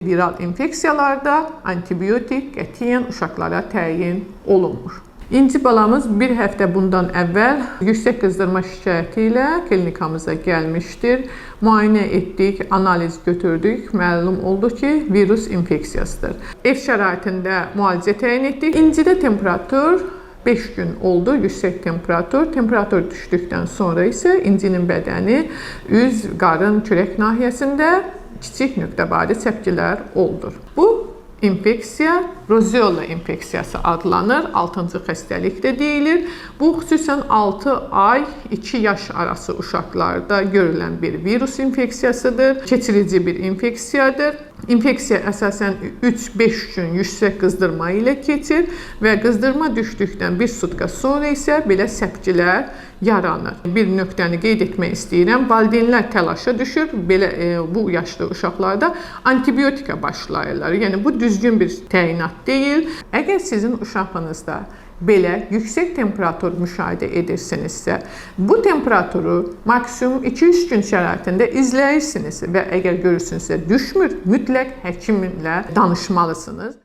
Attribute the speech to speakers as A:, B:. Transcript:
A: Viral infeksiyalarda antibiotik qətiyyən uşaqlara təyin olunmur. İnci balamız bir həftə bundan əvvəl yüksək qızdırma şikayəti ilə klinikamıza gəlmişdir. Müayinə etdik, analiz götürdük. Məlum oldu ki, virus infeksiyasıdır. Ev şəraitində müalicə təyin etdik. İncidə temperatur 5 gün oldu, yüksək temperatur. Temperatur düşdükdən sonra isə incinin bədəni, üz, qarın, kürək nahiyəsində kiçik nöqtəvari çəpkilər oldur. Bu infeksiya rozeola infeksiyası adlanır. 6-cı xəstəlik də deyilir. Bu xüsusən 6 ay 2 yaş arası uşaqlarda görülən bir virus infeksiyasıdır. Keçirici bir infeksiyadır. İnfeksiya əsasən 3-5 gün yüksək qızdırma ilə keçir və qızdırma düşdükdən bir sutka sonra isə belə səpkilər yaranır. Bir nöqtəni qeyd etmək istəyirəm. Valideynlər təlaşa düşür. Belə bu yaşlı uşaqlarda antibiotika başlayırlar. Yəni bu düzgün bir təyinat deyil. Əgər sizin uşağınızda belə yüksək temperatur müşahidə edirsinizsə, bu temperaturu maksimum 2-3 gün şəraitində izləyirsiniz və əgər görürsünüzsə düşmür, mütləq həkimlə danışmalısınız.